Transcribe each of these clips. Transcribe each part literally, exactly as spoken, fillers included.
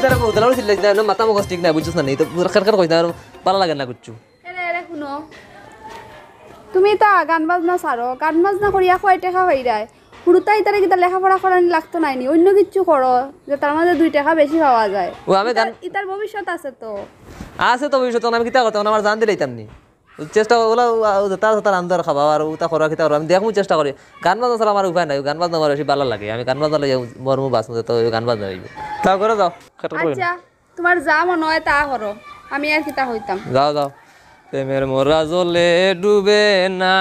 তারা বলতে লাগলো, "চিল্লাইস না, মাথা মগজ ঠিক নাই, বুঝছস না নি?" তো খের খের কইস না, আর ভালা লাগে না কিচ্ছু। এরে, এরে, হুনো। তুমি তা গান বাজনা ছাড়ো, গান বাজনা করিয়া কয় টেকা পাইরায়? হুরুতাই ইতারে কিতা লেখাপড়া করানি লাগতো নায় নি? অইন্য কিচ্ছু করো, যেটার মাঝে দুই টেকা বেশি পাওয়া যায়। ও, আমি ইতার, গান ইতার ভবিষ্যৎ আছে তো। আছে তো ভবিষ্যৎ, আমি কিতা করতাম? আমার জান দিলাইতাম নি। চেষ্টা করবো, ওলা, ও, ও, যেটা, যেটা রান্ধে আর খাবা, আর ওটা করা কিতা করবো, আমি দেখমু, চেষ্টা করি। গান বাজনা ছাড়া আমার উপায় নাই, গান বাজনা আমার বেশি ভালা লাগে, আমি গান বাজনা লইয়া মরমু বাঁচমু, তো ওই গান বাজনা অইব। তা করে যাও, খেটে করে আচ্ছা, তোমার যা মনে হয় তা করো, আমি আর কিতা কইতাম। যাও, যাও। প্রেমের মরা জলে ডুবে না।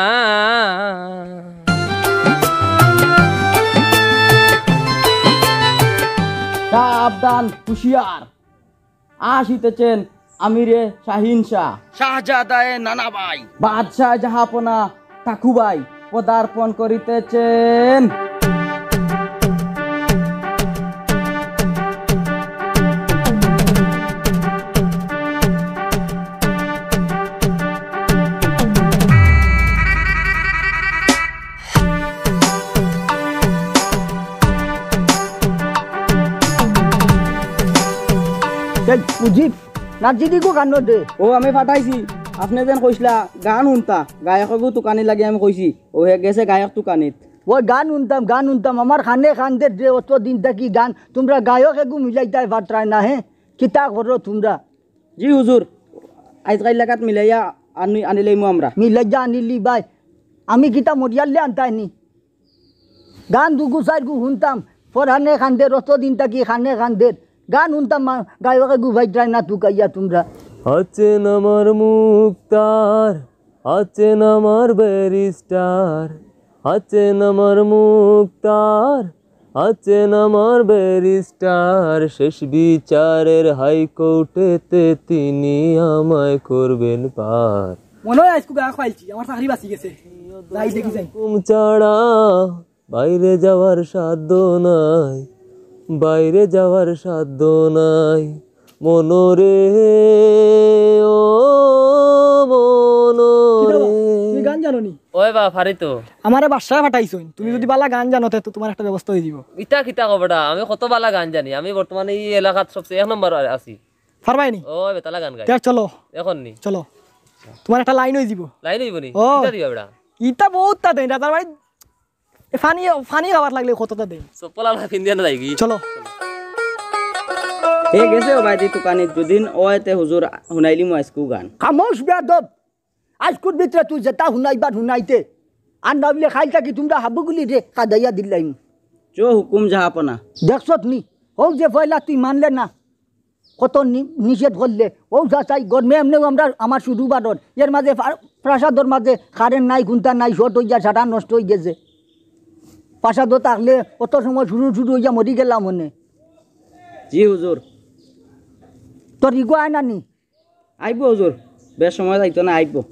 সাবধান, হুঁশিয়ার। আসিতেছেন আমিরে শাহিন শাহ, শাহজাদায়ে নানাবাই, বাদশাহ জাহাপনা কাকুবাই পদার্পণ করিতেছেন। এই মুজিব, নাজিদিগু গান দে। ও, আমি ফাটাইছি। আপনে যেন কইসলা, গান হুনতা, গায়ক এগু তুকানি লাগি আমি কইছি। ও, হে গেছে গায়ক তুকানিত। ওই গান হুনতাম, গান হুনতাম, আমার কানে কান দের রে, অত দিন থাকি গান, তুমরা গায়ক এগু মিলাইতায় পারতায় না, হে? কিতা করো তুমরা? জি হুজুর, আইজ কাইল লাগাত মিলাইয়া আনি-, আনিলাইমু আমরা। মিলাইয়া আনিলি বাই, আমি কিতা মরিয়ারলে আনতায় নি? গান দুগু চাইরগু হুনতাম, পরানে কান দের, অত দিন থাকি কানে কান দের। গান হুনতাম, মা-, গায়ক এগু পাইতায় না তুকাইয়া তুমরা। আছেন আমার মুক্তার, আছেন আমার ব্যারিস্টার, আছেন আমার মুক্তার, আছেন আমার ব্যারিস্টার, শেষ বিচারের হাইকোর্টেতে তিনি আমায় করবেন পার। মনে হয় আইজকু গায়ক পাইছি, আমার চাকরি বাঁচি গেছে। যাই দেখি যাই। হুকুম ছাড়া বাইরে যাওয়ার সাধ্য নাই, বাইরে যাওয়ার সাধ্য নাই, মনরে, ও মনরে। কিতা বা, তুমি গান জানো নি? ওই বা, পারি তো। আমারে বাদশায় ফাটাইছইন, তুমি যদি বালা গান জানো, তে তো তোমার একটা ব্যবস্থা হয়ে দিব। ইতা কিতা কও বেটা, আমি কত বালা গান জানি, আমি বর্তমানে এই এলাকাত সবচেয়ে এক নম্বর আছি। পারবায় নি? ও, বেতালা গান গাই। তে চলো। এখন নি? চলো। তোমার একটা লাইন হয়ে দিব। লাইন হইব নি? ও। কিতা দিবা বেটা? ইতা বহুত তা দেন, রাজার বাড়ি এ, পানি, পানি খাবার লাগলে কতটা দেই। চপ্পল আলা ফিন্দিয়া না যাইগি। চলো। এ গেছে ও ভাইটি তুকানি দুদিন, ও এতে হুজুর হুনাইলি মু আইজকু গান। খামোশ বেয়াদব, আইজকুর ভিতরে তুই যেটা হুনাইবার হুনাইতে, আর না হইলে খাইল থাকি তোমরা হাবুগুলি রে কাদাইয়া দিলাইমু। চো হুকুম জাহাপনা। দেখছত নি, হউ যে পয়লা তুই মানলে না, কত নি-, নিষেধ করলে। ও চাচাই, গরমে এমনেও আমরা, আমার শুরু বারর। এর মাঝে ফা-, প্রাসাদর মাঝে কারেন্ট নাই, কুন্তা নাই, শর্ট হইয়া সারা নষ্ট হয়ে গেছে। প্রাসাদও থাকলে অত সময় শুরু শুরু হইয়া মরি গেলাম মনে। জি হুজুর। তোর ইগো আয় না নি? আইবো হুজুর, বেশ সময় যাইতো না, আইবো।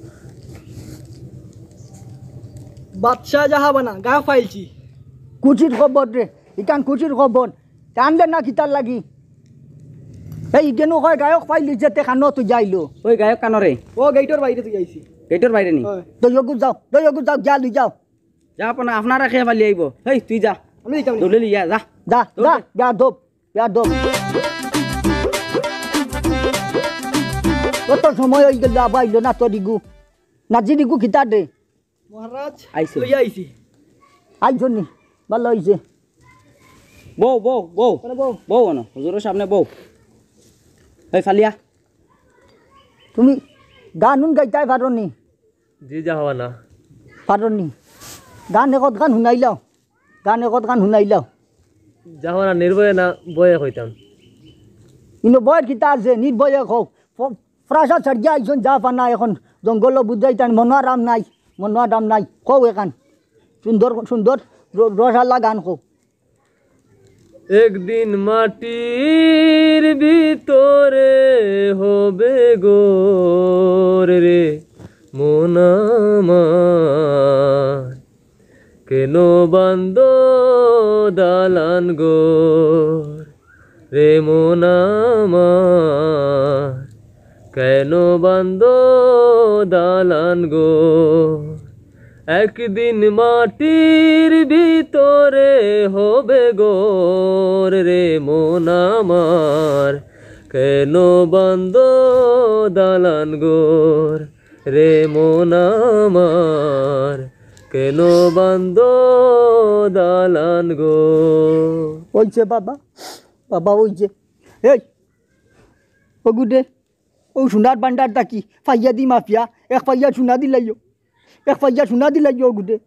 বাদশাহ জাহাবানা, গা ফাইলছি। খুশির খবর রে, ইখান খুশির খবর। কান্দে না কিতার লাগি? এই ইগেনু কয় গায়ক পাইলি যেতে কানো তো যাইলো। ওই গায়ক কানো রে? ও গেটর বাইরে তুই আইছি। গেটর বাইরে নি? হয়। দই অগু যাও, দই অগু যাও, গিয়া লই যাও। যা আপনা, আপনারা খেয়ে ফালি আইবো। এই তুই যা। আমি যাইতাম না। দৌড়ে লিয়া যা। যা, দৌড় যা, দে। যা দোপ। বেয়াদব। কত সময় হই গেল, আবার আইলো না তোর ইগু। নাজির ইগু কিতা দে? মহারাজ, আইছে। লইয়া আইছি। আইছো নি? ভালো হইছে। বউ, বউ, বউ। কেন বউ? বউ অনো, হুজুরের সামনে বউ। এই ফালিয়া। তুমি গান উন গাইতায় পারো নি? জি, জাহাবানা। পারো নি? গান একত গান হুনাইলাও। গান একত গান হুনাইলাও। জাহাবানা, নির্ভয়ে না ভয়ে কইতাম? ইনো ভয়ের কিতা আছে? নির্ভয়ে কও। ফ-, ফ্রাসা ছাড়িয়া আইছন জাহাবানা, এখন জঙ্গল বুঝাইতাম, মনো আরাম নাই, মনো আরাম নাই। কও এখান। সুন্দর, সুন্দর র-, রসালা গান কও। একদিন মাটির ভিতরে হবে ঘর রে মন আমার, কেন বান্ধ দালান ঘর রে মন আমার, কেন বান্ধ দালান ঘর? একদিন মাটির ভিতরে হবে ঘর রে মন আমার, কেন বান্ধ দালান ঘর রে মন আমার, কেন বান্ধ দালান ঘর। ওই যে বাবা, বাবা ওই যে, এই, ওগুদে, ও সোনার ভান্ডার থাকি পাইয়া দি মাফিয়া, এক পাইয়া সোনা দিলাইও, এক পাইয়া সোনা দিলাইও ওগুদে।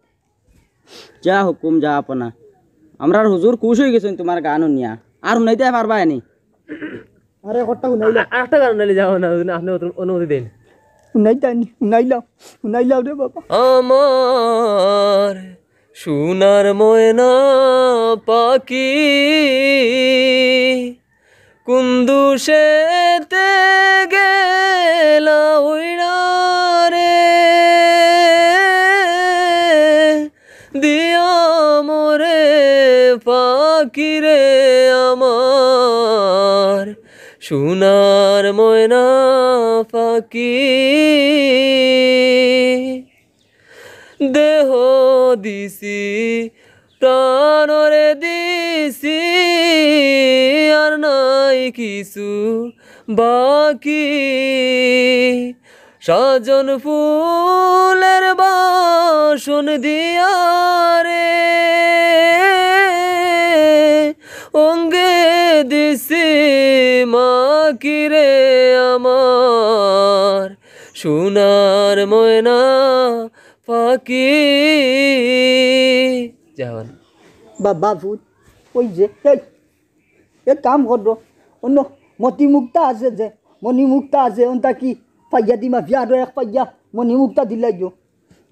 যা হুকুম, যা আপনা। আমরার হুজুর খুশ অইগেছইন তুমার গান হুনিয়া। আর হুনাইতায় পারবায় নি? আরে, একটা হুনাইলা। আ-, আ-, একটা গান হুনাইলে যাও না, আপনে অনুমতি দেইন। হুনাইতায় নি, হুনাইলাও, হুনাইলাও রে বাবা। আমার সোনার ময়না পাখি, কুন দুষেতে গেলা উইড়া রে, দিয়া মোরে পাখি রে আমার, সোনার ময়না পাখি। দেহ দিছি, প্রাণরে দিছি, আর নাই কিছু বাকি। সাজন ফুলের বাসন দিয়া রে, অঙ্গে দিছি মাকি রে আমার, সোনার ময়না পাখি। যাওয়ান। বাবা ফুল, ওই যে, এই, এক কাম করো, অনো মতিমুক্তা আছে যে, মণিমুক্তা আছে, অনটা কি পাইয়া দিমা, বিয়ারও এক পাইয়া মণিমুক্তা দিলাইও।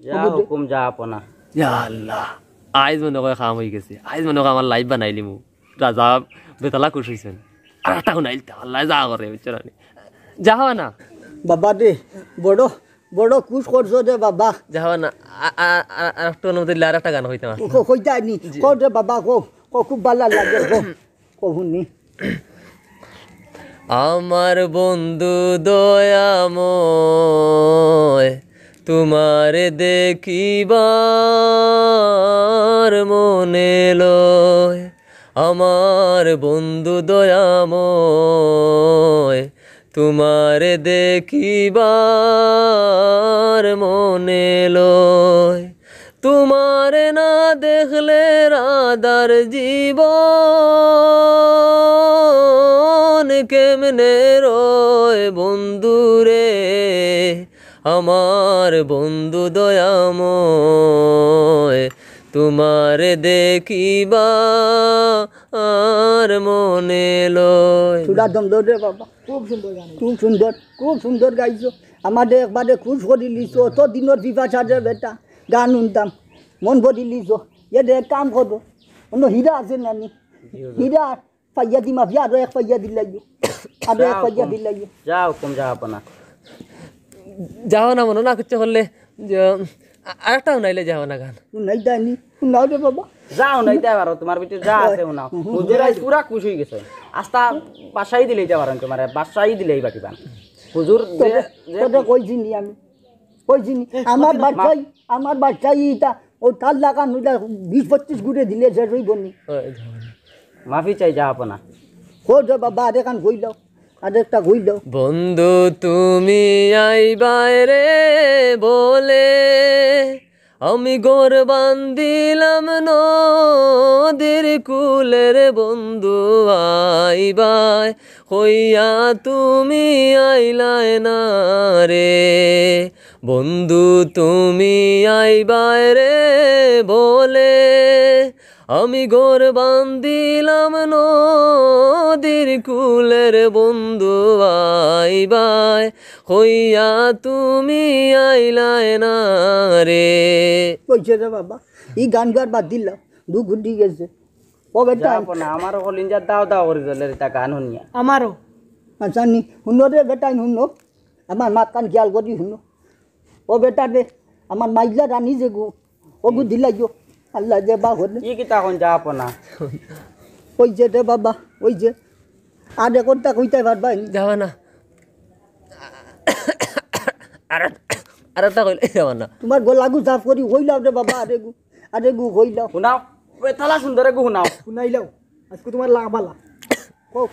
যা হুকুম, যা আপনা। ইয়া আল্লাহ, আইজ মনে কয় কাম অইগেছে, আইজ মনে কয় আমার life বানাইলিমু। রাজা বেতালা খুশ অইছইন। আর একটা হুনাইলতা, আল্লাহ যা করে, বুঝছো না নি? যাওয়া না। বাবা রে, বড়, বড় খুশ করছো রে বাবা। যাওয়া না, আ-, আ-, আ-, আর একটু অনুমতি দিলে আর একটা গান কইতাম। কইতায় নি? জি। কও রে বাবা, কও, কও, খুব ভালা লাগে, কও। কহুনি। আমার বন্ধু দয়াময়, তুমারে দেখিবার মনে লয়। আমার বন্ধু দয়াময়, তুমারে দেখিবার মনে লয়। তুমারে না দেখলে রাধার জীবন কেমনে রয় বন্ধুরে, আমার বন্ধু দয়াময়, তুমারে দেখিবার মনে লয়। চূড়া দম দৌড় রে বাবা। খুব সুন্দর গান। খুব সুন্দর, খুব সুন্দর গাইছো। আমারে একবারে খুশ করিলিছো। অত দিনর পিপাসা রে বেটা, গান হুনতাম, মন ভরিলিছো। এরে এক কাম করো, অনো হীরা আছে না নি? হীরা পাইয়া দিমা, আরো এক পাইয়া দিলাইও, আরো এক পাইয়া দিলাইও। যা হুকুম, যা আপনা। যাওয়া না মনো না কিচ্ছু করলে, যে, আ-, আরেকটা হুনাইলে যাওয়া না গান। হুনাইতায় নি, হুনাও রে বাবা। যা হুনাইতায় পারো, তুমার ভিতরে যা আছে হুনাও। হুম, হুম। হুজুর আইজ পুরা খুশ অইগেছে। আস্তা বাদশাই দিলাইতা পারইন তুমারে, বাদশাই দিলাইবা কিবা। হুজুর যে, তোরে, যে তোরে কইছি নি আমি? কইছি নি? এ, আমার কইছি না। বাদশাই, আমার বাদশাই ইটা, ও তার লাগান অইলা বিশ পঁচিশ গুটে দিলে শেষ অইবো নি। ওই, যাওয়া না। মাফি চাই, যা আপনা। কও রে বাবা, আরেকখান কইলাও, আরেকটা কইলাও। বন্ধু তুমি আইবায় রে বলে, আমি ঘর বান্ধিলাম নদীর কূলে রে বন্ধু আইবায়, কইয়া তুমি আইলায় না রে। বন্ধু তুমি আইবায় রে বলে, আমি ঘর বান্ধিলাম নদীর কূলে রে বন্ধু আইবায়, কইয়া তুমি আইলায় না রে। কইছে রে বাবা, ই গান গার বাদ দিলাম, দুখ উঠি গেছে। ও বেটা। যা আপনা, আমারও কলিঞ্জা দাও দাও করি জ্বলের ইতা গান হুনিয়া। আমারও। আচ্ছা নি, হুনো রে বেটা, হুনো। আমার মাতখান খিয়াল করি হুনো। ও বেটা রে, আমার মাইলা রানী যেগু, ওগু দিলাইও। আল্লাহ যে বা হনে। ই কিতা কইন যা আপনা? ওই যে রে বাবা, ওই যে। আর এখনটা কইতায় পারবায় নি? যাওয়া না। আর, আর একটা কইলে যাবা না। তোমার গলাগু সাফ করি কইলাও রে বাবা, আরে গু, আরে গু কইলাও। হুনাও, বেতালা সুন্দরে গু হুনাও। হুনাইলাও, আজকে তোমার লাখ বালা। কও,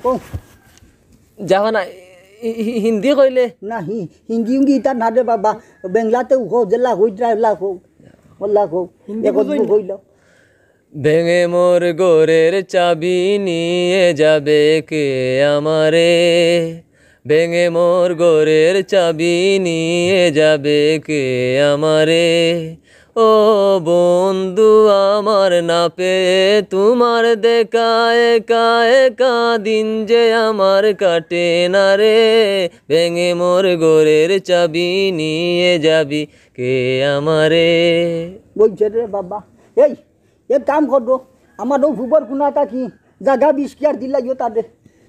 কও। যাবা না, হি-, হি-, হিন্দি কইলে? না, হি-, হিন্দি উন্দি ইতা না রে বাবা, বাংলাতে কও, যেলা কইতরা এলা কও, ওলা কও। হিন্দি এক বুঝই না। কইলাও। ভেঙে মোর ঘরের চাবি নিয়ে যাবে কে আমারে? ভেঙে মোর ঘরের চাবি নিয়ে যাবে কে আমারে? ও বন্ধু আমার, না পেয়ে তোমার দেখা, একা একা দিন যে আমার কাটে না রে। ভেঙে মোর ঘরের চাবি নিয়ে যাবি কে আমারে? বলছে রে বাবা, এই এক কাম করো, আমার অউ ফুবর কুনা থাকি জাগা বিশ কিয়ার দিলাইও তারে।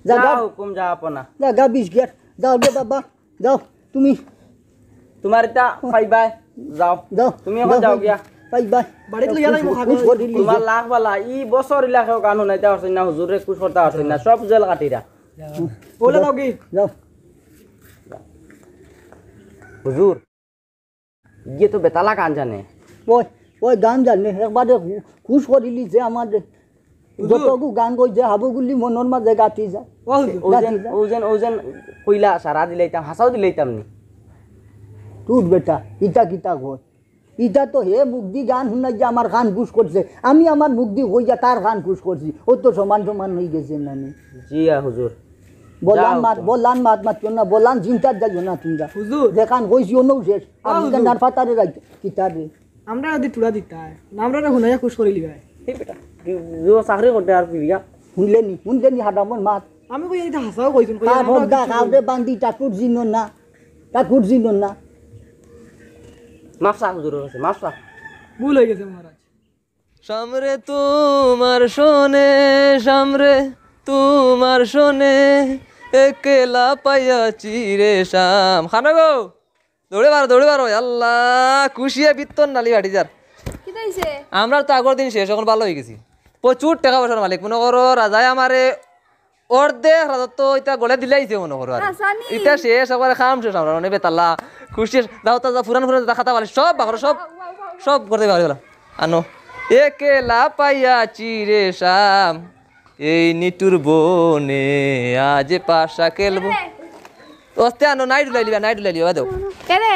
জাগা, যা হুকুম, যা আপনা। জাগা বিশ কিয়ার। যাও রে বাবা, যাও তুমি। তোমার ইতা পাইবায়, যাও। যাও, তুমি এখন যাও, যাও গিয়া। পাইবায়। বাড়িত লইয়া যাইমু, খুশ করিলি। তোমার লাখ বালা, ই বছর ইলাকেও গান হুনাইতা পারছইন না, হুজুররে খুশ করতা পারছইন না, সব জেল কাটিরা। ওলা যাও গি। যাও। হুজুর, ইয়ে তো বেতালা গান জানে। ওই, ওই গান জানে, একবারে খু-, খুশ করিলি যে আমারে। হুজুর। যতগু গান কই যে হাবুগুলি মনর মাঝে গাতি যায়। ও হুজুর। ও যেন, গাতি যায়। ও যেন, ও যেন কইলা সারা দিলাইতাম, হাছাউ দিলাইতাম নি। তুই বেটা, ইতা কিতা কর? ইতা তো হে মুখদি গান হুনাইয়া আমার কান খুশ করছে। আমি আমার মুখদি কইয়া তার কান খুশ করছি। ও তো সমান সমান অইগেছে না নি? জি, আ, হুজুর। বলান যাও মাত, তো। বলান মাত মাতিও না, বলান চিন্তাত যাইও না তুমরা। হুজুর। যেখান কইছি অনউ শেষ। আ, আমি হুজুর। কেনার ফাতারে রাখি, কিতারে? আমরা যদি তুলা দিতায়, না আমরা হুনাইয়া খুশ করিলিবায়। এই বেটা, কি, ও চাকরি করতে আর কি বিয়া? হুনলে নি, হুনলে নি হারামর মাত। আমি কই, ইতা হাছাউ কইছইন, কই, কার আমরা হক দা, কিছু কাউরে কই। বান্দি ঠাকুর জিনো না, ঠাকুর জিনো না। মাফ চা হুজুরর কাছে, মাফ চা। ভুল অইগেছে মহারাজ। সামরে তোমার সনে, সামরে তোমার সনে, একলা পাইয়াছি রে শাম। খানো গো, দৌড়ে বারো, দৌড়ে বারো। আল্লাহ, খুশিয়ে বিত্তর নালি ফাটি যার। কিতা অইছে? আমরার তো আগর দিন শেষ, অখন ভালা অইগেছি। প্রচুর টেকা পয়সার মালিক। মনো করো, রাজায় আমারে অর্ধেক রাজত্ব ইতা গলে দিলাইছে মনো করো আর। হাছানি। ইতা শেষ, একবারে কাম শেষ আমরার, মানে বেতালা, খুশি। যাও তা যাও, ফুরান ফুরান যা খাতা বালিশ, সব বাকরো, সব, সব করতে পারি বলা। আনো। একলা পাইয়াছি রে শাম, এই নিঠুর বনে আজ পাশা খেলবো। এরে। অস্তে আনো, নাই ডুলাই লিবা, নাই ডুলাই লিবা, বাদ দেও। এরে।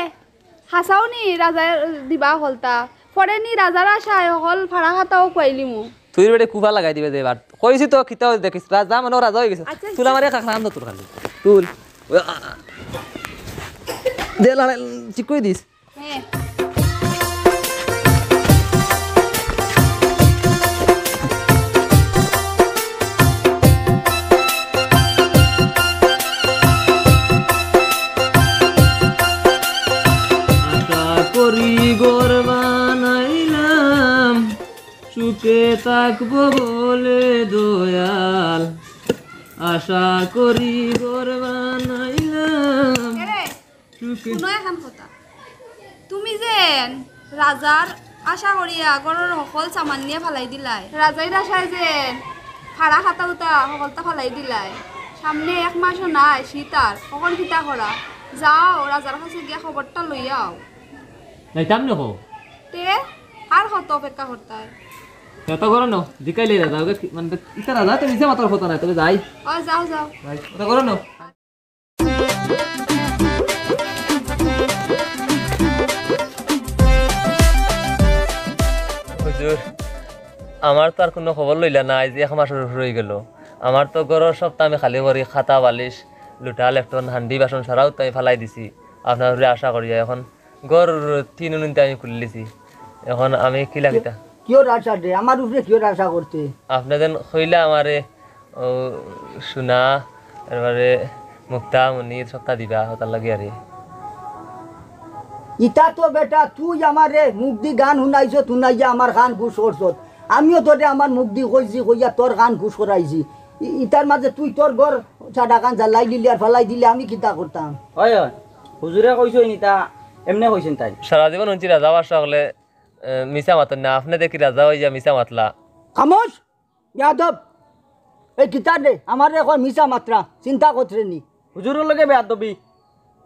হাছাউ নি রাজায় দিবা হকলতা। পরে নি রাজার আশায় হকল ফাড়া খাতাও খুয়াইলিমু। তুই বেটে কুফা লাগাই দিবে দে এবার। কইছি তো কিতাও দেখিস, রাজা মানে রাজা অইগেছে। আচ্ছা, তুল আচ্ছা। আমারে কাকড়া আন তো তোর খালি। তুল। দে লালা, ঠিক করি দিস। হ্যাঁ। আশা করি ঘর বানাইলাম, সুখে থাকবো বলে দয়াল। আশা করি ঘর বানাইলাম। এরে, সুখে। হুনো এখান কথা। তুমি যেন রাজার আশা করিয়া ঘরর হকল সামান নিয়া ফালাই দিলায়। রাজাইর আশায় যেন ফাড়া খাতা উতা হকলতা ফালাই দিলায়। সামনে এক মাসও নাই, শীত আর। অখন কিতা করা? যাও, রাজার কাছে গিয়া খবরটা লইয়া আও। যাইতাম না কো। তে আর কত অপেক্ষা করতায়? এত করো না, জিকাইলে রাজা, ওকে কি, মানে, ইতা রাজা তো মিছা মাতার কথা না, তবে যাই। ও, যাও, যাও। যাই, এত করো না। হুজুর, আমার তো আর কুনু খবর লইলা না, আইজ এক মাসর উপরে অইগেলো। আমার তো ঘরর সবতা আমি খালি করি, খাতা, বালিশ, লুটা, লেপটন, হান্ডি, বাসন সারাউ তো আমি ফালাই দিছি। আপনার উপরে আশা করিয়া অখন ঘর টিন উনিনতে আমি খুলিলিছি। অখন আমি কিলা কিতা? কিয়র আশা রে? আমার উপরে কিয়র আশা করতে? আপনে যেন কইলা আমারে, ও, সোনা, তারপরে মুক্তা, মণি, সবতা দিবা, অতার লাগি আরে। ইতা তো বেটা, তুই আমারে মুখদি গান হুনাইছত, হুনাইয়া আমার কান খুশ করছত। আমিও তোরে আমার মুখদি কইছি, কইয়া তোর কান খুশ করাইছি। ই-, ইতার মাঝে তুই তোর ঘর ছাড়া কান জ্বালাই দিলি আর ফালাই দিলি, আমি কিতা করতাম? অয়, অয়। হুজুরে কইছইন ইতা, এমনে কইছইন তাইন। সারা জীবন হুনছি রাজা বাদশা অকলে, এ, মিছা মাতইন না, আপনে দেখি রাজা অইয়া মিছা মাতলা। খামোশ! বেয়াদব! এই কিতা রে, আমারে কয় মিছা মাতরা, চিন্তা করতে নি। হুজুরর লগে বেয়াদবি।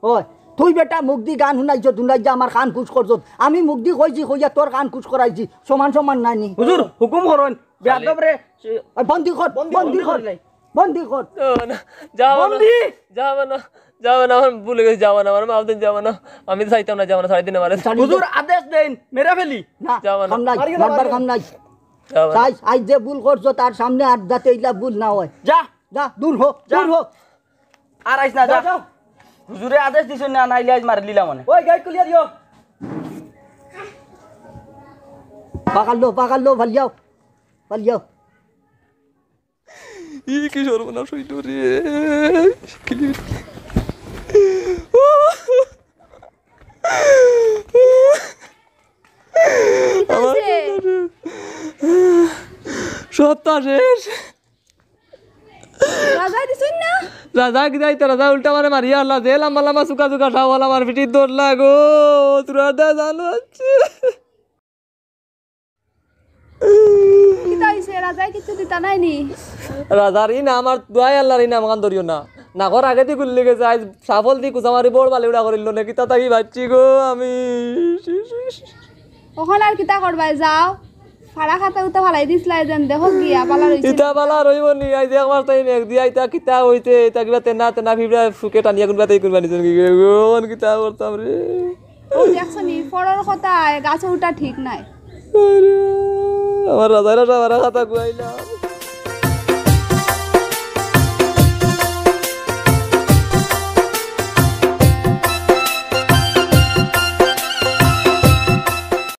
ওই, তুই বেটা মুখদি গান হুনাইছত, হুনাইয়া আমার কান খুশ করছত। আমি মুখদি কইছি, কইয়া তোর কান খুশ করাইছি, সমান সমান নায় নি? হুজুর, হুকুম করইন। বেয়াদবরে। আর বন্দি কর, বন্দি, বন্দি বন্দি কর, করিলাই। বন্দি কর। যাবা না, যাবা না, বন্দি। যাবা না, যাবা না, আমার ভুল অই গেছে, যাবা না, আমার মাফ দেন, যাবা না। আমি চাইতাম না, যাবা না, ছাড়ি দিন আমারে। ছাড়ি দে। হুজুর, আদেশ দেন, মেরে ফেলি। না, যাবা না। কাম নাই, মারিও না, মারবার মারিও না। কাম নাই। যাবা না। চাই, আইজ যে ভুল করছো, তার সামনে আর যাতে ইলা ভুল না হয়। যা। যা, দূর হ, যা। দূর হ। আর আইস না, যা। যা, যা। হুজুরে আদেশ দিছইন না, নাইলে আইজ মারি দিলাম অনে। ওই, গেট খুলিয়া দিও। পাকাল্লো, পাকাল্লো, ফালিয়াও, ফালিয়াও। ই কি সর্বনাশ অইলো রে? কি আমার হইছে? সত্তা শেষ। রাজায় দিছইন না? রাজা কিতা দিতা, রাজা উল্টা আমারে মারিয়া হারলা, যে লাম্বা লাম্বা চুকা চুকা শাওয়াল আমার পিঠিত ধরলা গো, তোরা দা জানো আছে। কিতা হইছে? রাজায় কিচ্ছু দিতা নায় নি? রাজার ইনাম আর দোয়াই আল্লার ইনাম খান ধরিও না। নাকর আগেদি গুল্লি গেছে, আইজ শাফল দি কুচামারি বড় বালি উড়া করিল নে, কিতা থাকি বাঁচছি গো আমি। অখন আর কিতা করবায়, যাও। ফাড়া খাতা উতা ফালাই দিছলায় যেন, দেখো গিয়া, বালা রইছে। ইতা বালা রইবো নি, আইজ একবার তাই মেঘ দিয়া, ইতা কিতা হইছে, ইতা কিবা তেনা তেনা ফিবরা ফুকে টানিয়া কুনবা তাই কুনবা নিছেন কি গো, অখন কিতা করতাম রে। ও দেখছো নি, ফড়র কথায় গাছে উঠা ঠিক নায়। আরে, আমার রাজার রাজা মারা খাতা কুয়াইলাম।